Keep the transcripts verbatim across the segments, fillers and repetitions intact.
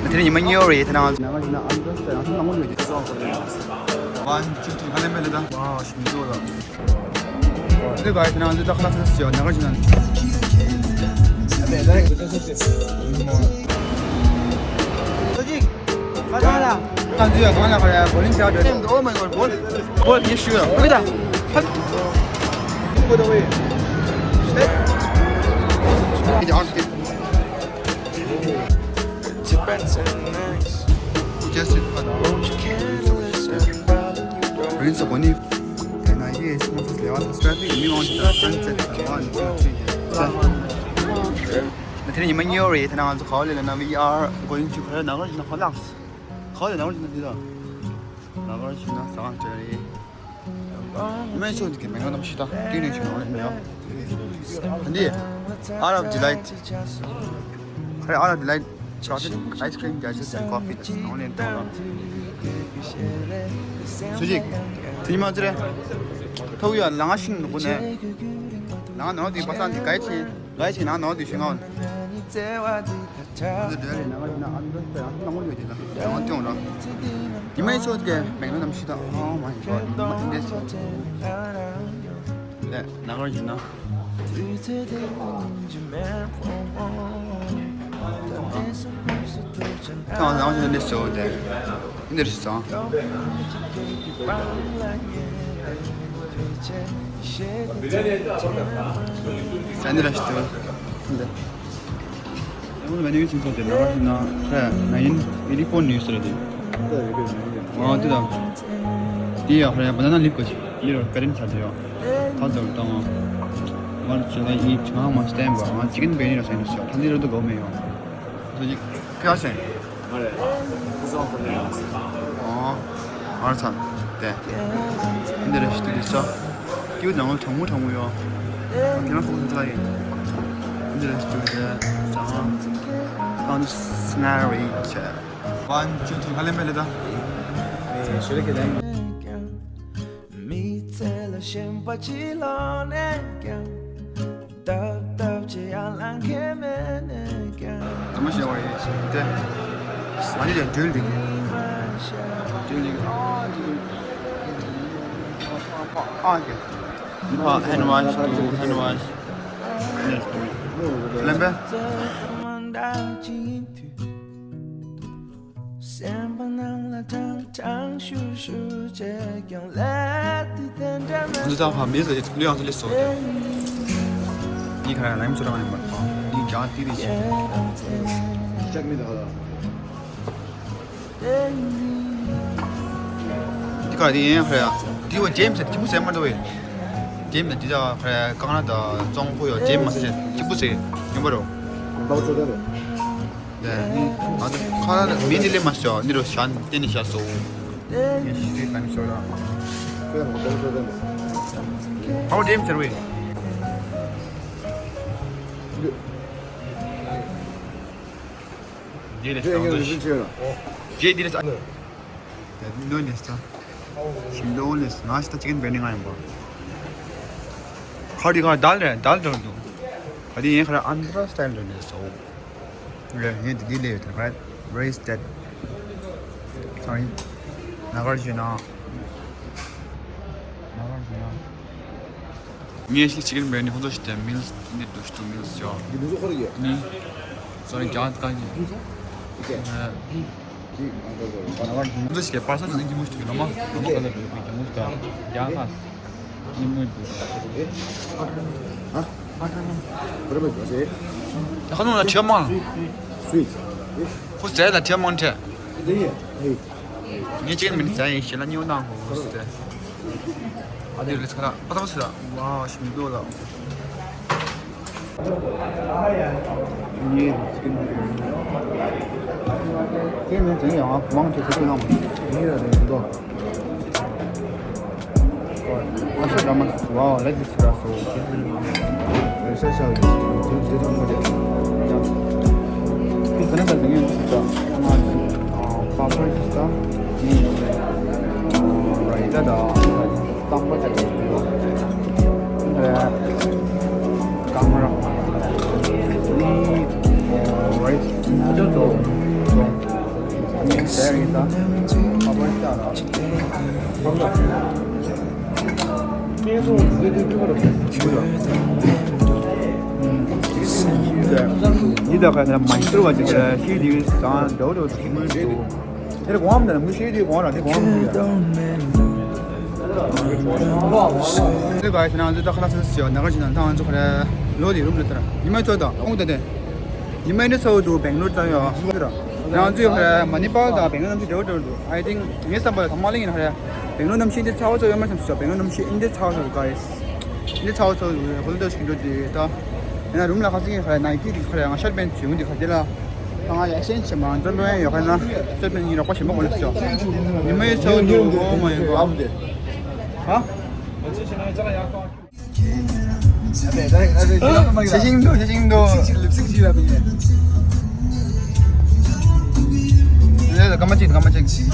དེ་རིང་ཉི་མ་གཉིས་པ་རེད། དེ་ནང་ང་ཚོ་ནང་ང་ཡིན་ན་ཨམ་ཏོ་ཡང་སེ་ནང་ལོགས་ཡོད་ཀྱི། One, two, three. ག་ལེན་པས་ལེ་ད། ཝའོ། ཞིམ་འདུག་ལ། དེ་ག་ཡིན་ན་ང་ཚོ་ད་ཁ་ལག་ཟ་ཟེར་ནང་ང་ཡིན་ན། ད་ཅིག་ད་ད་ད། ད་འདི་ཡ་གང་ལ་ག་ལ་བོ་ལིང་བྱ་འདྲ། Oh my God, ball. Ball, yes, sure. Wait, ད། Go the way. Step. It on. Just it. Rinse the body. And I hear someone says, "Lewa says traffic, you want to transit one, two, three." དེ་ནས་ཉི་མ་གཉིས་པ་རེད། དེ་ནང་ང་ཚོ་ག་པར་སླེབས་ལབ་ན། We are going to Nagarjuna College. ག་པར་སླེབས། Nagarjuna College ན་འདི་ལ། Nagarjuna ཟ་ཁང་ཅིག་རེད། སྨན་ཤོག་འདི་གི་མེང་ལ་གནམ་ཤི་ད་ཏིང་ནས་བྱུང་བ་རེད་མེད་ཡ། འདི་Art of Delight. ཁ་རེ། Art of Delight chocolate ice cream, digest and coffee. That's the only thing. སུ་ཅིག་དེ་ཉི་མ་ཚེ་རེད། ཐོག་ཡ་ལང་ཤིང་ནུ་གུ་ནས། ལང་ནོ་དེ་པ་སང་དེ་ག་ཡི་ཆེ། ག་ཡི་ཆེ་ནང་ནོ་དེ་ཤིང་ཨོན། ཨ་ནི་འདྲ་རེད། ནང་ང་ཡིན་ན་ཨ་འདྲ་ཡང་ནང་ལོགས་ཡོད་ཀྱི་ལ། ཡང་སྟོན་ར། ཉི་མ་ཡི་ཚོ་གི་མེང་ལ་གནམ་ཤི་ད། Oh my God. ཉི་མ་དེ་འདྲས་སོང་། ལས་ནང་ལོགས་ཡིན་ན། ཁྱོད་ནང་ལོགས་ཡིན་ན་འདྲས་སོང་དེ། འདི་རེད་སོང་། ས་འདི་ར་ཤི་ད། འདི། ཡང་མེ་ནུ་ཡི་ཚིག་ཚོགས་དེ་ནང་ན་ཁ་ན་ཡིན། ཨི་ལི་ཕོན་ནི་ཡོད་ས་རེད་དེ། ཨོ་དེ་དང་། དེ་ཡ་ཁ་ཡ་བ་ན་ན་ལིབ་གོ་ཆི། ལི་རོ་ཀ་རིན་ཆ་དེ་ཡོ། ཐ་དོ་དང་། མར་ཆེ་ལ་ཡི་ཆ་མ་སྟེན་པ་ང་ཅི་ཀིན་བེ་ནི་ར་སེན་སོ། ཐ་ལི་རོ་དུ་གོ་མེ་ཡོ། དེ་ཡི་ཁ་སེན། ང་རེད། ཁུ་སང་ཁུ་ནས་ཡོང་སོང་། ཨོ། ང་རེད་ཚང་། དེ། འདི་རེད་ཤི་དུ་དུ་ས། ཀྱུ་ནང་ལ་གྲང་མོ་གྲང་མོ་ཡོད། ཨ་དེ་ན་ཁོ་ཚོ་ལ་ཡིན། འདི་རེད་ཤི་དུ་དུ་ས། ཨང་སྣ་རེད་ཆེ། One, two, three. ག་ལེན་པས་ལེ་ད། ཨེ་ཤི་རེ་ཁེ་ལེན། མི་ཚེ་ལ་ཞེན་པ་ཅི་ལོག་ནས་ཀྱང་། སྟབས་སྟབས་ཀྱིས་ཡར་ལངས་མཁན་མེད་ནས་ཀྱང་། དུ་མ་ཞེས་པ་ཡིན་ཏེ། ང་ནི་ལས་སྒྲོལ་འདི། སྒྲོལ་འདི། ཨ་ཀེ། ཨ་ཀེ། ཨ་hand wash དུ། hand wash། ལེན་པས། སེམས་པ་ནང་ལ་ཀྲང་ཀྲང་ཤུ་ཤུ་བྱས་ཀྱང་ལས་དེ་དེ་འདྲ་མེད། འདི་དང་ཕ་མེས་ལ་ཡིད་ལུས་ཡང་ཚོ་ལས་སོ་ཏེ། འདི་ག་ར་ལམ་སོ་རང་ཡིན་པར་ཐོག་འདི་ཀྱང་ཏི་རི་ཆེ། ལྕགས་མི་དག་ལ། འདི་ག་འདི་ཡིན་ཧ་ཡ། འདི་བ་ཇེམ་སི་ཐིམ་སེ་མ་འདུག་བས། ཇེམ་སི་འདི་ད་ཧ་ཡ་ཀང་ར་ད་ཙོང་ཁོ་ཡོ་ཇེམ་མ་སེ་ཐིམ་སེ་ཡིན་པ་རོ། འདི་བ་ཚོ་ད་རེད། ལས་ནི་ང་ཚོ་ཁ་ལ་མི་འདི་ལས་མ་ཤོག་འདི་རུ་ཤ་བསྟན་ནས་ཤ་སོ། ངས་ཤི་ཚེ་ག་ནས་ཤོག་ར། ཁོས་ང་ཚོ་ཤོག་ད་ནས། ཧའོ་ཌེམ་ཟེར་བས། འདི་ལས་ཤོག་ཟེར་ཤོག་ར། ཇེ་འདི་ལས་ཨ་ནི། ནོ་ནེ་སྟ། ཤིང་ཏོག་ལས་ང་ཤི་ད་ཅི་ཀན་བེ་ནི་ང་ཡིན་པ། ཁ་འདི་ཁ་དལ་རེད་དལ་འགྲོ་འདུག་ཨ་དེ་ཡིན་ཁ་ར་ཨན་དྲ་སི་ཊའིལ་འགྲོ་ནས་སོ། རེད། ངས་འདི་འདི་ལས་ཡོད་དེ་རེད། Where is that? Sorry. Nagarjuna. Nagarjuna. ངས་ཤི་ཅི་ཀན་བེ་ནི་ཧོན་ཏོ་ཤི་ཏེ་མིལ་སི་འདི་འདུག་ཤི་ཏུ་མིལ་སི་ཡོ། འདི་འདུག་ཁོ་རེ་ཡོད། ནི། Sorry. ཇ་ཏ་ཀ་ནི། འདི་ང་ད་ད་ད། ཧོན་ཏོ་ཤི་ཏེ་པར་སོ་ནི་འདི་མུ་ཤི་ཏུ་ལོ་མ་ལོ་མ་ཀ་ད་འདུག་གི་མུ་ཤི་ཏུ་ཇ་ཁ། ནི་མོ་འདུག་ཨ། ཁ་ནང་ལ་ཁྲེལ་མང་། སུའི། ཁོ་ཟས་ལ་ཁྲེལ་མང་ཁྲེལ། ངས་ཅིག་མིན་ཟས་ཡིན་ཞེ་ལ་སྨྱོ་ནང་ཁོ་ཟས། ཨ་དེ་རེད་ཁ་ལ་ཨ་ཐོག་ཟས་ལ་ཝའོ་ཞིམ་འདུག་ལ། ངས་ཅིག་ཁྱེད་ནས་ཅིག་ཡང་མང་ཆེ་ཟས་གནང་མ་ངས་ར་རེད་འདུག Wow, let this grass roll. This is a, uh, papri sister. Right, that, uh, camera. Ni, uh, right, so, so. ཡིན་ད། ཁ་པར་བལྟ་ར། འདི་ད་ག་ན་མ་ཤི་རུ་བ་ཅིག་ཤི་དེ་བས་སང་འདྲ་བོ་འདྲ་བོ་ཞིག་མི་འདུག་དེར་གོང་ནས་མི་ཤི་དེ་གོང་ར་དེ་གོང་མི་ཡ། དེ་ག་ཡིན་ན་ང་ཚོ་ད་ཁ་ལག་ཚོ་ཞིག་ནག་ཆུ་ན་ད་ང་ཚོ་ཁ་ར་ལོ་དེ་རུམ་ལ་ཚར་ཉི་མ་ཚོ་དང་ཨོང་ད་དེ། ཉི་མ་འདི་ཚོ་དུ་སྦེང་ལོར་ཙམ་ཡོད་ར། ང་ཚོས་ཁ་ར་མ་ནི་པཱལ་དང་སྦེང་ལོར་གནམ་གཤིས་འདྲ་བོ་འདྲ་བོ་འདུག I think ངའི་བསམ་པ་ལ་དང་མ་གླེང་ཡིན་ན་ཁ་ར་སྦེང་ལོར་གནམ་གཤིས་འདི་ཚ་བོ་ཚ་ཡོད་མ་བསམ་སོང་། སྦེང་ལོར་གནམ་གཤིས་འདི་ཚ་བོ་ཚ་འདུག་ག་ཡིས། འདི་ཚ་བོ་ཚ་འདུག་ཧོ་ལི་ཌེ་ཞིག་འགྲོ་དེ་ད། ཡིན་ན་རུམ་ལ་ཁ་སང་ཁ་ར་ནའི་ཀི་དེ་ཁ་ར་ང་ཤར་པན་བྱུང་དེ་ཁ་དེ་ལ། ད་ང་ལ་ཨེག་སི་ཅེན་ཇི་བྱེད་མ་ང་ཚོ་ལོ་ཡན་ཡོད་ཁ་ན་ཤར་པན་ཡིན་རོགས་པ་ཞིམ་པོ་མ་ལེགས་ཤོག་ཉི་མ་ཡི་ཚ་བོ་འདུག་ཨོ་མ་ཡི་གོ་ཨ། ཧ། ཤེ་ཤིང་འདུག་ཤེ་ཤིང་འདུག་ལས་ལ་སྐར་མ་གཅིག་སྐར་མ་གཅིག་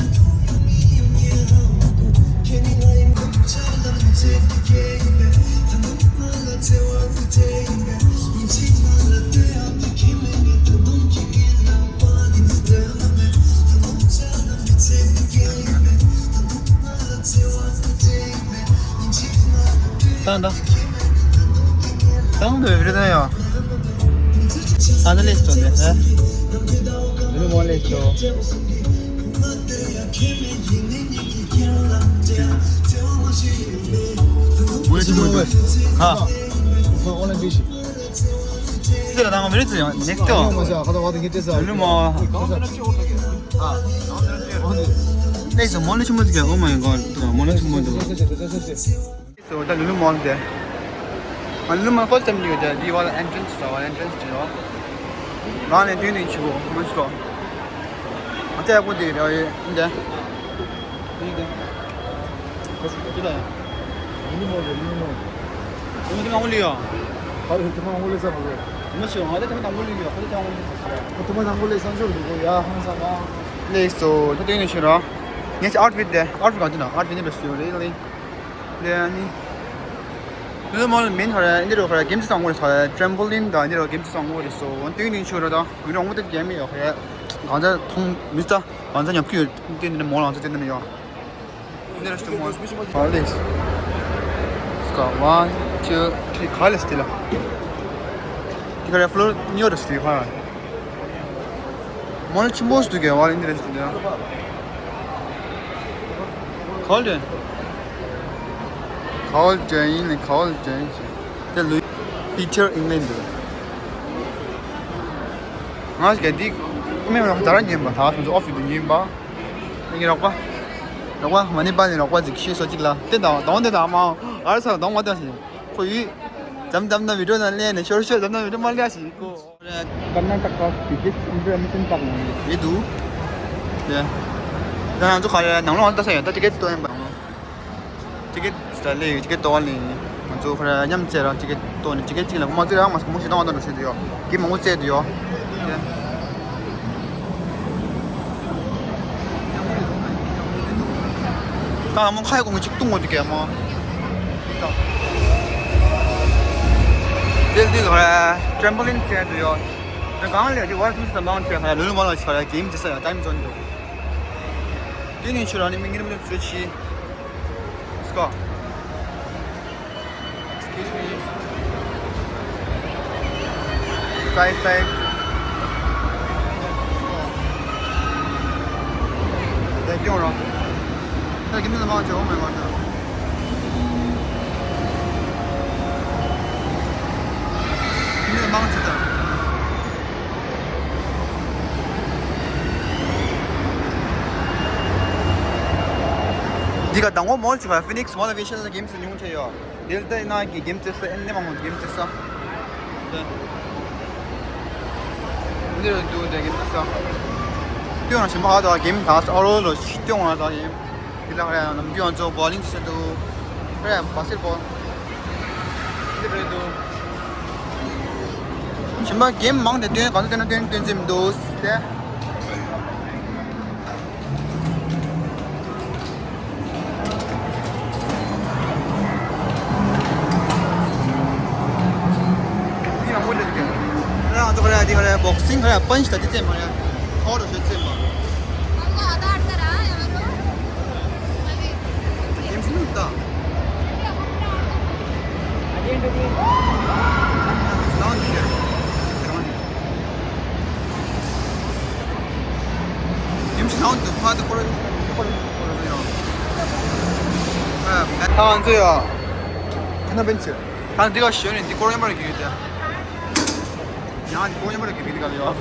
ཏང་ཏང་ཏང་དུ་བི་རི་ཏང་ཡོ། ཨ་ནི་ལེས་ཏོ་ནེ་ཧ། ལུ་མོ་ལེས་ཏོ། ཧ། ཁྱེད་ལ་ནང་མི་རིགས་ཚོ་ཡང་ནེག་ཏོ། ལུ་མོ། ལེས་ཏོ་མོ་ལེ་ཆུ་མོ་ཟིག་ཨོ་མའི་གོ་ཌ། མོ་ལེ་ཆུ་མོ་ཟིག So, ད་ལུ་ལུ་མོལ་དེ། ང་ལུ་ལུ་མོལ་ཕར་སི་ཊེམ་ཡོད་དེ། འདི་བ་ལ་ཨེན་ཊི་རན་སི་ཟེར་བ། ཨེན་ཊི་རན་སི་དེ་ཡོད། རང་ནས་དུས་ནས་ཆུ་བོ་མ་ཤོ། ང་ཚོ་ཡག་པོ་དེ་རེད་ཡོད་འདི། འདི་འདི། ལུ་ལུ་མོལ་རེད། ལུ་ལུ་མོལ། ཁོ་མོ་དེ་མ་འོང་ལི་ཡོད། ཧ་ལས་དེ་མ་འོང་ལི་ས་མ་རེད། མ་ཤོ་ང་ཚོ་དེ་མ་འོང་ལི་ཡོད། ཁོ་ཚོ་དེ་མ་འོང་ལི་ས་ཟེར། ཁོ་དེ་མ་འོང་ལི་ས་འཇོག་འདུག་གོ་ཡ་ཧང་སང་ང་། ལེགས་སོ། ད་དུས་ནས་ཆུ་ར། ངས་ཨའུ་ཊི་ཕིཊ་དེ་ཨའུ་ཊི་ཕིཊ་ག་དུས་ན་ཨའུ་ཊི་ཕིཊ་ནི་རེད་ཤི་ཡོད་རེད་ལེ། ལེ་ཨ་ནི། ལུ་མོ་ལ་མིན་ཧ་རེ་འདི་རུ་ཧ་རེ་གེམ་ཅི་སང་གོ་རེ་ཧ་རེ་ཊེམ་པོ་ལིན་དང་འདི་རུ་གེམ་ཅི་སང་གོ་རེ་སོ་འོན་ཏིང་ནིང་ཆུ་ར་དང་ཡུ་རོང་མོ་ཏི་གེམ་ཡོད་ཧ་རེ། གང་ཚ་ཐོང་མི་ཚ་གང་ཚ་ཉོབ་ཀྱི་ཡོད་ཏིང་ནི་མོ་ལ་གང་ཚ་ཏིང་ནི་ཡོད། འདི་རུ་སྟུ་མོ་ལ་ལེ། སྐ་ཝན་ཊུ་ཐི་རི་ག་ལེ་སྟི་ལ། དེ་ག་རེ་ཕློར་ཉོ་རེ་སྟི་ཧ། མོལ་ཆེན་པོ་ཞིག་འདུག་གས། ཝལ་ཨིན་ཊི་རེ་སི་ཊི་འདུག་ཁོལ་ཌེ། ཁོལ་ཌེ་ཡིན་ནི་ཁོལ་ཌེ་ཡིན་ཞིག་དེ་ལུས་པི་ཊར་ཨིང་ལེན་འདུག་ང་ཞིག་ག་འདི་ཀུ་མེ་མ་ད་ར་ཉན་པ་ད་ང་ཚོ་ཨོ་ཕི་སི་དུ་ཉན་པ། ངའི་རོགས་པ། རོགས་པ་མ་ནི་པ་ནི་རོགས་པ་ཅིག་ཤེས་སོ་ཅིག་ལ་དེ་དང་དང་དེ་དང་མ་ཨར་ས་དང་མ་དང་ཞིག་ཁོ་ཡིས། འཇམ་འཇམ་ན་བི་ཌིའོ་ནང་ལེན་ནས་ཤོར་ཤོར་འཇམ་ན་བི་ཌིའོ་མ་ལེན་ཞིག་གོ། Karnataka biggest international park ནང་ཡོད་འདུག་དེ། ད་ང་ཚོ་ག་རེ་ནང་ལོགས་ལྟ་ས་ཡོད་ད་ཊི་ཀེ་ཊི་གཏོང་ཡིན་པ། ཊི་ཀེ་ཊི་ད་ལེ་ཡོད་ཊི་ཀེ་ཊི་གཏོང་བ་ལེ་ཡིན། ང་ཚོ་ག་རེ་མཉམ་རྩེ་ར་ཊི་ཀེ་ཊི་གཏོང་ནས་ཊི་ཀེ་ཊི་གཅིག་ལ་མ་རྩེ་ར་མ་མོ་ཞིག་གཏོང་བ་དང་འགྲོ་ཤེས་དུ་ཡོད་གི་མང་པོ་རྩེ་དུ་ཡོད། དེ། ད་མོ་ཁ་ཡི་གོང་གི་ཅིག་བཏུང་དགོས་འདུག་གས་མོ། དེ་དེ་ལ་ཊེམ་པོ་ལིན་བྱས་འདུག་ཡོད། དེ་གང་ལས་དེ་ཝར་ཐུག་སི་དང་མང་ཆེ་ཁ་ལུ་ལུ་མ་ལ་ཆ་ལ་གེམ་ཅི་ས་ཡ་ཊའིམ་ཛོན་འདུག་དེ་ནས་ཆུ་ར་ནི་མི་ངིར་མི་ཚོས་ཆི། སྐོ། Excuse me. Side, side. Thank you, bro. Hey, give me the monitor. Oh my God. Give me the monitor. འདི་ག་དང་པོ་མོལ་ཅིག་ག་Phoenix Motivation Games ཉུང་ཆེ་ཡོད། དེ་ལྟ་ཡིན་ན་གི་གེམ་རྩེ་ས་ཨེ་ནི་མང་མང་གེམ་རྩེ་ས། འདི་རུ་འདུག་འདི་གེམ་རྩེ་ས། ཁྱོད་རང་ཞིམ་པོ་ཧ་དོ་གེམ་ད་ཨ་རོ་ལོ་ཤི་ཏོང་ང་ད་གེམ། འདི་ལ་ཧ་ཡང་ནམ་རྒྱུན་ང་ཚོ་བོ་ལིང་རྩེ་འདུག་ཧ་ཡང་བ་སེར་པོ། འདི་རེད་འདུག་ཞིམ་པོ་གེམ་མང་དེ་སྟོན་གང་ཚོ་སྟོན་ན་སྟོན་སྟོན་རྩེ་མི་འདུག་སྟེ། འདི་ཡང་མོ་ལེ་ཀེ། ང་ཚོ་ཁ་ར་འདི་ཁ་ར་བོག་སིང་ཁ་ར་པན་ཆི་ད་འདི་རྩེ་མ་ར། ཁོ་ར་ཤོད་རྩེ་མ། ཁྱེད་རང་ཚོ་ཕ་དེ་ཁོ་རང་ཁོ་རང་ཁོ་རང་ཡོད། ཨ། ད་ང་ཚོ་ཡོད། ཁ་ན་པན་ཆེ། ད་འདི་ག་ཞོན་ནས་འདི་ཁོ་རང་ཡོད་མ་རེད་གི་ཡོད་དེ། ཡང་འདི་ཁོ་རང་ཡོད་མ་རེད་གི་འདི་ག་ལ་ཡོད།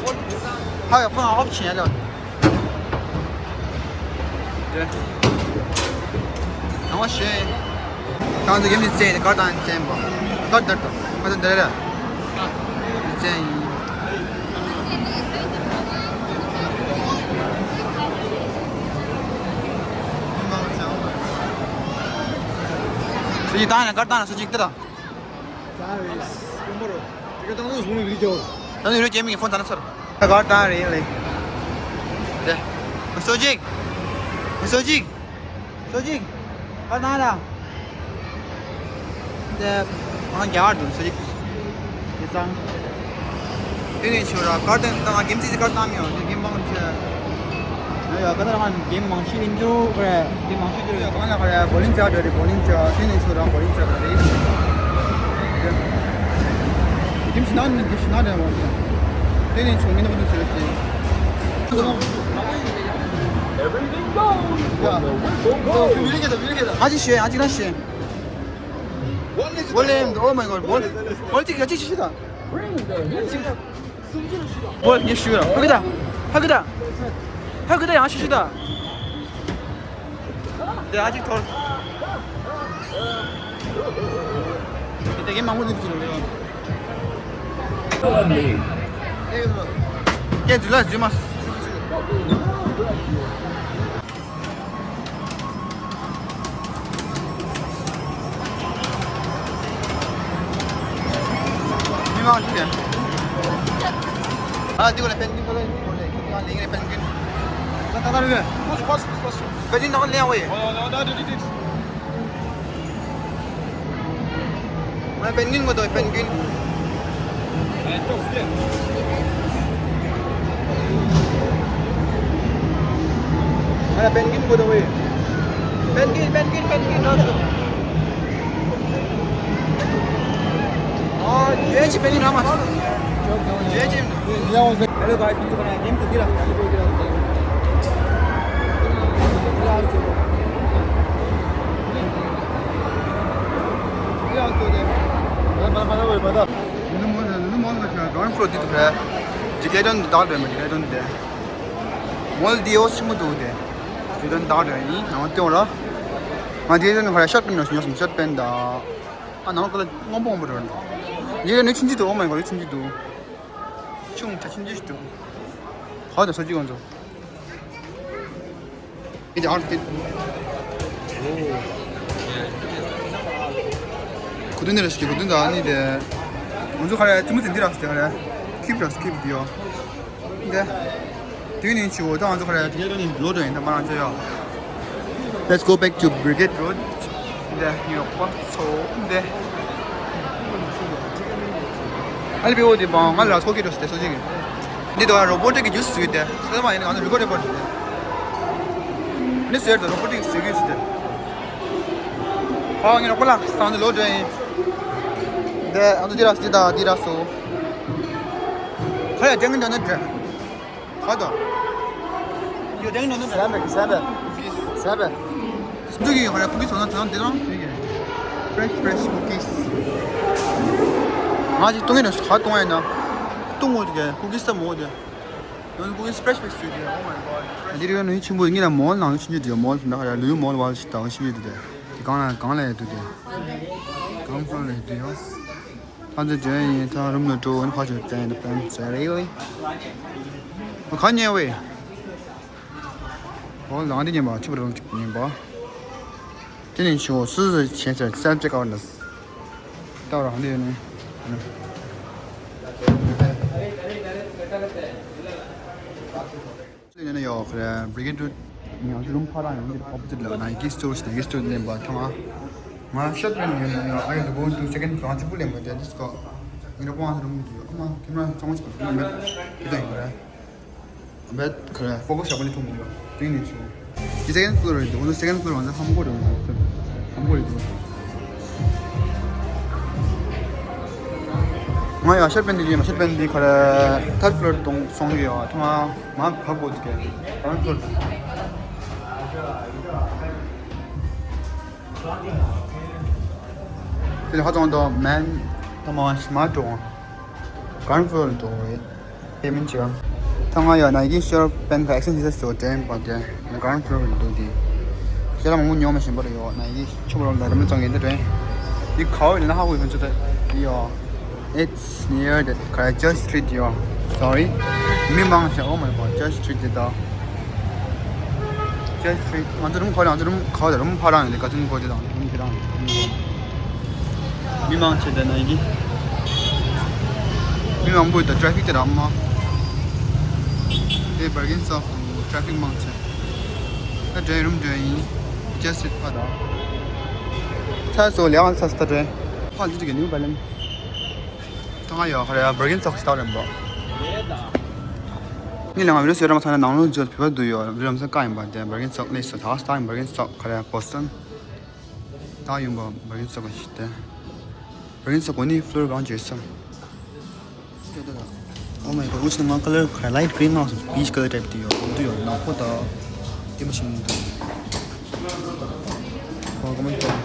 ཧ་ཡ་ཕ་ཧོབ་ཆེན་ལ། དེ། ཡང་བ་ཞོན། ད་ང་ཚོ་ཡེམ་ནི་བཙན་ཡིན་གར་དང་བཙན་པོ། གར་དར་དོ། ང་ཚོ་འདི་རེད། བཙན་ཡིན། སུ་ཅིག་བཏང་ན་གར་བཏང་ན་སུ་ཅིག་ལྟ་དང་། ད་རེས་སྐམ་པོ་རོ། དེ་ག་དང་ནུ་ཧུང་རི་ཇོ། ད་ནུ་རི་ཇེ་མི་གི་ཕོན་ད་ན་ཚར། ད་གར་བཏང་རེད་ལེ། དེ། སུ་ཅིག་སུ་ཅིག་སོ་ཅིག་ག་ན་ར། དེ། ང་རྒྱ་གར་དུ་སོ་ཅིག་དེ་ཙང་། དེ་ནས་ཆུ་ར་གར་དེ་ད་ང་གེམ་ཙི་ཙི་གར་བཏང་མི་ཡོང་དེ་གེམ་མང་ཆེ། ཡ་ཡ་ག་ད་ར་ང་གེམ་མང་ཤོས་ཡིན་རྒྱུ་རེད། གེམ་མང་ཤོས་རྒྱུ་རེད། གང་ལ་ག་རེ་བོ་ལིང་ཙི་ག་རེད། བོ་ལིང་ཙི་ག་དེ་ནས་ཆུ་ར་བོ་ལིང་ཙི་ག་རེད། གེམ་ཤི་ན་ནི་གེམ་ཤི་ན་རེད་མོ། དེ་ནས་ཆུ་མི་ནུ་མི་ནུ་ཟེར་ཟེར། Everything goes. Yeah. Oh, you really get them, you really get them. ཨ་ཅི་ཤེས། ཨ་ཅི་ན་ཤེས། One is William, oh my god, what? What is it? Bring the music. What? You sure? How good? How good? How good? 야, 슈슈다. 네, 아직 덜. 이게 망고 드시는 거예요. Lovely. 예, 들어와 주마. མི་མང་ཆེ། ཨ་འདི་གོ་ལ་པེན་གིན་གོ་ལ་གོ་ལ་ཡང་ལེགས་རེད། པེན་གིན། ད་ད་ད་རེད། པེན་གིན་ནང་ལེན་འོས། ང་པེན་གིན་གོ་དོ་པེན་གིན། ང་པེན་གིན་གོ་དོ་འོས། པེན་གིན། པེན་གིན། པེན་གིན་ནང་སུ། ཨ་ཇེ་ཅི་པེན་གིན་ནང་མ། ཇེ་ཅི། Hello guys, welcome to my game. ལུ་མོ་ལུ་མོ་ལ་ཆ་གང་ཁོ་དེ་དུ་ཕེ། ཇི་ཀེ་ཏོན་དག་དོན་མ། ཇི་ཀེ་ཏོན་དེ་མོལ་དེ་ཨོ་ཆི་མོ་དུ་དེ། ཇི་ཀེ་ཏོན་དག་དོན་ཡིན་ནང་ཏེ་འོ་ལ། ང་དེ་ཏོན་ཧ་ཤར་པན་ནོ་ཤར་པན་ད། ཨ་ནང་ལ་སྔོན་པོ་སྔོན་པོ་རོ། ཡེ་ནི་ཆུན་ཅི་དུ། ཨོ་མའི་གོ་ཆུན་ཅི་དུ། ཆུང་ཆ་ཆུན་ཅི་དུ། ཧ་ད་སོ་ཅི་གོ་ཚོ། ཨི་ཏི་ཨར་ཏི། གོ་དུན་ནི་ར་ཤི་གོ་དུན་ད་ནི་དེ། ང་ཚོ་ཁ་ར་ཐི་མུ་ཙིན་དི་ར་ཤི་དེ་ཁ་ར། ཁིབ་ར་ཁིབ་དེ་ཡོ། དེ། དེ་ནི་ཆུ་བོ་ད་ང་ཚོ་ཁ་ར་དེ་ལོ་དོན་ལོ་དོན་ད་མ་རང་ཚོ་ཡོ། Let's go back to Brigade Road. འདི་ཡོད་པ་ཚོ་འདི། ཨ་ལི་བི་འོ་འདི་བང་ང་ལ་ཐོག་གི་འགྲོ་སྟེ་སོ་ཅིག་འདི་དོ་རོ་བོ་ཊི་གི་ཇུས་སུས་ཏེ་སོ་མ་ཡིན་ང་ཚོ་རི་ཀོ་ཌི་པར་འདི་ཟེར་དོ་རོ་བོ་ཊི་གི་ཟེར་གི་སུས་ཏེ། ཧ་ངི་རོ་པ་ལ་སང་འདི་ལོ་དྲན་ཡིན། འདི་ཨ་ཚོ་འདི་ར་སི་ད་འདི་ར་སོ། ཁ་ཡ་ཅང་གི་འདོན་ན་དྲན། ཁ་དོ། ཡོ་དེང་ནོ་ནོ། ཟ་བས་ཟ་བས། ཟ་བས། འདུག་གི་ཧོ་ར་ཕུག་གི་སོ་ན་ཐང་དེ་རང་ཟེར་གི། Fresh fresh cookies. ང་ཅིག་བཏུང་ཡིན་ན་ཁ་བཏུང་ཡིན་ན། བཏུང་འོ་དེ་ཕུག་གི་ས་མོ་དེ། ཡོང་ཕུག་གི་fresh fresh ཟེར་གི། Oh my god. འདི་རིགས་ནི་ཆེན་པོ་ཡིན་ན་མོལ་ནང་ཆུང་ཆུང་དེ་མོལ་ན་ལུ་མོལ་བ་ཞིག་དང་ཞིག་ཡོད་དེ། དེ་གང་ལ་གང་ལ་ཡོད་དེ། གང་ཕོ་ལ་ཡོད་དེ་ཡོ། ཕ་ཚོ་ཇོན་ཡིན་ཐང་རུམ་ལ་འགྲོ་འོན་ཕ་ཚོ་ཇོན་ཡིན་ཕན་ཚེ་རེ་ཡོད། ཁ་ཉེ་བས། འོ་ལང་དེ་ཉན་པ་ཆུ་བར་ཉན་པ། དེ་ནས་ཆུ་སུ་སུ་ཆེན་ཆེ་སེལ་ཅེ་ཀ་བར་ནས། ད་རང་དེ་ནས། ཡོད་ཁ་རེ་Brigade Road ང་ཚོ་རུམ་ཕ་རང་ཡོང་གི་ཨོ་པོ་ཟིཊ་ལ་Nike store ཞིག་Nike store ལེན་པ་ཐང་ང་ཤོད་པའི་ཡོད་ན་ཡོད། ཨ་ཡོད་དུ་གོ་དུ་སེ་ཀེན་ཌི་གང་གཅིག་པུ་ལེན་པ་དེ་དིས་ཀོ་ངེད་རང་པང་རུམ་དུ་ཡོད། ཨ་མ་ཁྱིམ་རང་ཚོང་ཅིག་པུ་མེད་དེ་ཡིན་པ་རེད། ཁ་རེ་ཕོ་ཁོ་ཤ་པ་ནི་ཐུང་མི་ཡོད་དེ་ནས་ཆུ་དེ་སེ་ཀེན་ཌི་ཕོ་ལོར་ཡོད་དུ་གོ་དུ་སེ་ཀེན་ཌི་ཕོ་ལོར་ང་ཚོ་ཧམ་གོ་རེད། ཧམ་གོ་རེད་དུ། ང་ཡ་ཤར་པན་དི་ཡིན། མ་ཤར་པན་དི་ཁ་ར་ཐར་ཕློར་དུ་སོང་གི་ཡོད། ཐོག་མ་མ་བབ་དགོས་ཀྱི་ཐར་ཕློར། དེ་ལ་ཧ་ཙང་དོ་མན་ཐོག་མ་མ་འགྲོ། གྷ་རན་ཕློར་འགྲོ་བའི་པེ་མེན་བྱེད། ཐ་ང་ཡ་ན་གི་ཤར་པན་ཁ་ཨེག་སི་ཆེན་ཇི་བྱེད་སོ་དྲན་པ་དེ་ང་གྷ་རན་ཕློར་འགྲོ་དེ་ཤར་མང་པོ་ཉོ་མ་ཤེས་པར་ཡོད། ན་གི་ཆུ་བར་ལ་རིམ་ལ་ཙང་ཡིན་དེ་དྲན། དེ་ག་བ་ཡིན་ན་ཧ་གོ་ཡོང་ཆུ་དེ་ཡོད། It's near the Church Street ཡོད། Sorry. མི་མང་ཆེ། Oh my God. Church Street དེ་ད། Church Street ང་ཚོ་རུམ་ཁ་ལ་ང་ཚོ་རུམ་ཁ་ལ་རུམ་ཕ་རང་ཡིན་དེ་ག་ཚོད་གོ་དེ་དང་རུམ་དེ་རང་། མི་མང་ཆེ་དེ་ན་ཡི་གི། མི་མང་པོ་ཡོད་ད། ཊེ་ཕིག་དེ་རང་མ། དེ་པར་ཀིང་སོགས་ཊེ་ཕིག་མང་ཆེ། ད་འདྲེན་རུམ་འདྲེན་ཡིན། Church Street ཕ་ད། ཚ་སོ་ལེགས་ཚ་སྟ་འདྲེན། ཕ་ལི་ཅི་གི་ནིའུ་བེ་ལན་སི། ད་ང་ཡོད་ཁ་རེ་པར་ཀིང་སོགས་སྟ་རེད་པ། ངས་ལས་ང་བི་ཌིའོ་བཟོས་ར་མ་ཐག་ན་ནང་ལོགས་བརྗོད་བོད་པ་འདུག་ཡོད། བི་ཌིའོ་རམ་ས་ཀ་ཡིན་པ་དེ་པར་ཀིང་སོགས་ལས་སུ་ད་སྟ་ཡིན། པར་ཀིང་སོགས་ཁ་རེ་པོ་སི་ཊོན་ད་ཡོང་པ་པར་ཀིང་སོགས་ཞིག་སྟེ། པར་ཀིང་སོགས་གོ་ནི་ཕློར་གང་བྱེད་སམ། Oh my God. འུ་ཅི་ང་ཁ་ལར་ཁ་ལའིཊ་གྷི་རིན་ནང་སོང་། པིཆ་ཁ་ལར་ཊའིཔ་དེ་ཡོད། འདི་ཡོད་ནག་པོ་དང་དེ་མ་ཤེས་མི་འདུག་ཁོ་ག་མ་ཤེས།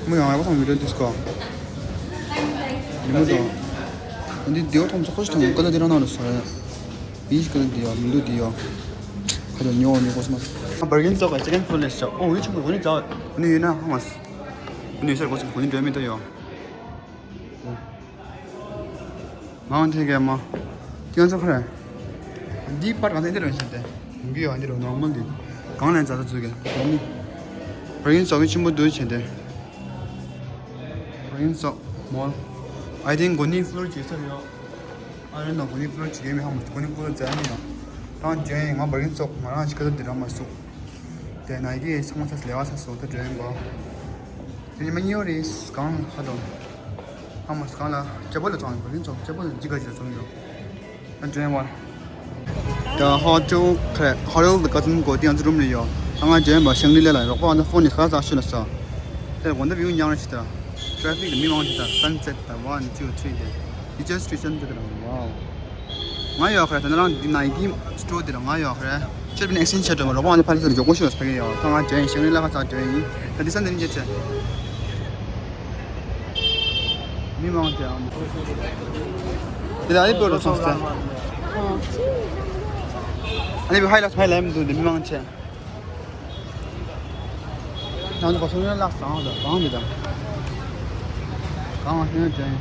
མི་ཡང་ཡག་པོ་མཐོང་། བི་ཌིའོ་དེ་སྐོར། ཉིན་མོ་དང་། འདི་དེའོ་མཐོང་ཚོ་ཁོ་ཞིག་མཐོང་། ཁ་ལར་དེ་རང་ནང་ལ་སོང་། པིཆ་ཁ་ལར་དེ་ཡོད་མི་འདུག་དེ་ཡོད། ཁ་ལར་ཉོ་ཉོ་གོ་སོང་མ། པར་ཀིང་སོགས་ཀྱི་ཅི་ཀན་ཕུལ་ལས་ཤོག་ཨོ་ཡོད་ཆུང་གི་གོ་ནི་ཙག་གོ་ནི་ཡོད་ན་ཧ་མ་སི། གོ་ནི་ཡོད་ས་གོ་སོང་། གོ་ནི་འདྲ་མི་འདུག་ཡོད། མང་ཆེ་གེ་མ། ཁྱེད་ཚོ་ཁ་རེ། འདི་པར་གང་ཚེ་འདི་རུ་ཤེས་ཏེ། འདི་ཡོད་འདི་རུ་ནོར་མལ་འདི། གང་ལན་ཛ་ཛ་ཚུགས་གེ། པར་ཀིང་སོགས་ཀྱི་ཆེན་པོ་འདུག་བྱས་ཏེ། པར་ཀིང་སོགས་མོལ། I think གོ་ནི་ཕློར་བྱེད་ས་རེད། ཨ་རེ་ན་གོ་ནི་ཕློར་བྱེད་མི་ཧ་མ་གོ་ནི་ཕློར་བྱེད་མི་ཡང་། ད་ཇེ་ང་པར་ཀིང་སོགས་ང་རང་ཅི་ཁ་ལར་དེ་ར་མ་སུ། དེ་ན་གི་ཚང་མ་ཚ་ལེ་བ་ཚ་སོ་ད་ཇེ་བ། དེ་ནི་མ་ཉོ་རེས་གང་ཧ་དང་། ཧ་མ་སི་གང་ལ་ཅ་པོ་ལ་ཙང་པར་ཀིང་སོགས་ཅ་པོ་ལ་ཇི་ག་ཇི་ཙང་ཡོད། ཨ་ཇེ་བ། ད་ཧོ་ཊེལ་ཁ་ཧོ་ཊེལ་དེ་ག་ཚོད་གོ་དེ་ང་ཚོ་རུམ་ལ་ཡོད། ད་ང་ཇེ་བ་ཤང་རི་ལ་ལ་རོགས་པ་ང་ཚོ་ཕོན་ནི་ཁ་ཚ་ཤུ་ལ་ས། དེ་གོ་འདབ་ཡུ་ཉང་ར་ཤི་ད། ཊེ་ཕིག་མི་མང་ཆེ་ད། སན་སེཊ་ད་ཝན་ཊུ་ཐི་རི་དེ། ཡི་ཅེ་སི་ཊི་སན་སེཊ་ད་ཝའོ། ང་ཡོད་ཁ་རེ། ད་ནི་རང་འདི་ནའི་ཀི་སི་ཊོར་དེ་ལ་ང་ཡོད་ཁ་རེ། ཆེར་བིན་ཨེག་སི་ཆེན་ཇི་བྱེད་འགྲོ་མ། རོགས་པ་ང་ཚོ་ཕ་ལི་སི་ལ་མགྱོགས་པོ་ཤོད་ཕ་གི་ཡོད། ད་ང་ཇེ་ཤང་རི་ལ་ཁ་ཚ་ཇེ་ཡིན། ད་འདི་སན་དེ་ནི་ཇེ་ཆེ། མི་མང་ཆེ་ཨམ། དེ་ལ་ཨ་ནི་པོ་རུ་སོང་སྟེ། ཨ་ནི་བི་ཧའི་ལ་ཧའི་ལ་མི་འདུག་འདི་མི་མང་ཆེ། ནང་དུ་བ་སོང་ཡོད་ལ་སང་དང་སང་དེ་དང་། གང་ང་ཤེས་ཡོད་ཅན།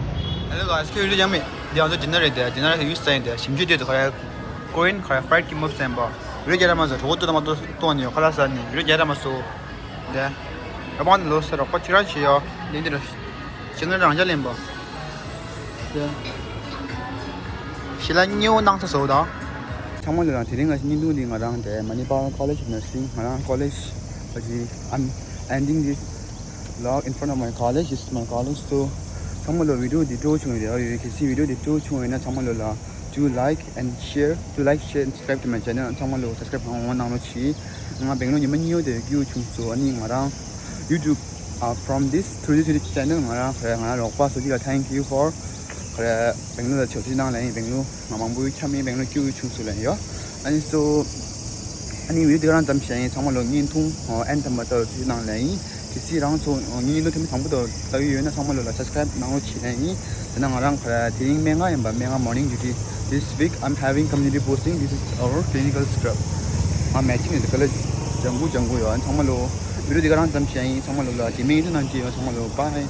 Hello guys, ཁྱོད་ཡུལ་ཡང་མེད། འདི་ང་ཚོ་ཌི་ནར་རེད་དེ། ཌི་ནར་ཡུལ་ས་ཡིན་དེ། ཞིམ་ཆུ་དེ་ཚོ་ཁ་ར་ཀོ་རི་ཡན་ཁ་ར་ཕ་རའེ་ཌི་ཀི་མབ་ཟེར་བ། ཡུལ་རྒྱ་ར་མ་ཟེར་གྲོགས་པོ་ཏོ་དང་མ་ཏོ་ཏོ་ནི་ཡོད་ཁ་ལ་ས་ནི་ཡུལ་རྒྱ་ར་མ་སོ། དེ། ར་བང་ལོ་ས་རོགས་པ་ཁྱེད་རང་ཞིག་ཡོད། དེ་འདི་ར། ཞིང་ལ་རང་རྒྱ་ལེན་པ། དེ། ཞི་ལ་སྙིའུ་གནང་ས་བཟོ་དང་། ཚང་མ་ལ་རང་དེ་རིང་ང་བརྙན་ཐུང་འདི་ང་རང་དེ་Manipal College of Nursing ང་རང་ཀོ་ལེཇ་ཨ་ཇི། I'm ending this vlog in front of my college. It's my college. So ཚང་མ་ལ་བི་ཌིའོ་འདི་སྤྲོ་བྱུང་ཡོད་རེད། ཨ་ཡོད་གལ་སྲིད་བི་ཌིའོ་འདི་སྤྲོ་བྱུང་ཡོད་ན་ཚང་མ་ལ་ལ་do like and share, do like, share and subscribe to my channel. ཚང་མ་ལ་subscribe གནང་རོགས་གནང་རོགས་གྱིས། ང་སྦེང་ལོར་ཉི་མ་གཉིས་ཡོད་དེ་སྐྱིད་པོ་བྱུང་སོང་། ཨ་ནི་ང་རང་YouTube uh, from this three D three D channel ང་རང་ཁ་ར་ང་རང་རོགས་པ་སོ་ཅི་ལ་thank you for ཁ་ར་སྦེང་ལོར་ལ་ཆོག་ཆོག་གནང་ལ་ཡིན། སྦེང་ལོར་ང་མང་པོ་འཁྱམ་ཡིན། སྦེང་ལོར་སྐྱིད་པོ་བྱུང་སོང་ལ་ཡིན་ཡོ། ཨ་ནི་སོ་ཨ་ནི་བི་ཌིའོ་འདི་ག་རང་ཙམ་བྱས་ཡིན། ཚང་མ་ལ་བརྙན་ཐུང་ཨེན་ཐམ་པ་ལྟ་ཆོག་ཆོག་གནང་ལ་ཡིན། གལ་སྲིད་རང་ཚོ་བརྙན་ཐུང་ཐེངས་མ་དང་པོ་དང་ལྟ་གི་ཡོད་ན་ཚང་མ་ལ་ལ་subscribe གནང་རོགས་བྱེད་ལ་ཡིན། དེ་ན་ང་རང་ཁ་ར་དེ་རིང་སྨན་ཁང་ཡིན་པ། སྨན་ཁང་morning duty. This week I'm having community posting. This is our clinical scrub. ང་མེ་ཅིང་ནས་ཀ་ལ་ལྗང་གུ་ལྗང་གུ་ཡོད། ཚང་མ་ལ་བི་ཌིའོ་འདི་ག་རང་ཙམ་བྱས་ཡིན། ཚང་མ་ལ་ལ་དེ་མིན་ཡིན་ན་ཅི་ཡོད། ཚང་མ་ལ་bye.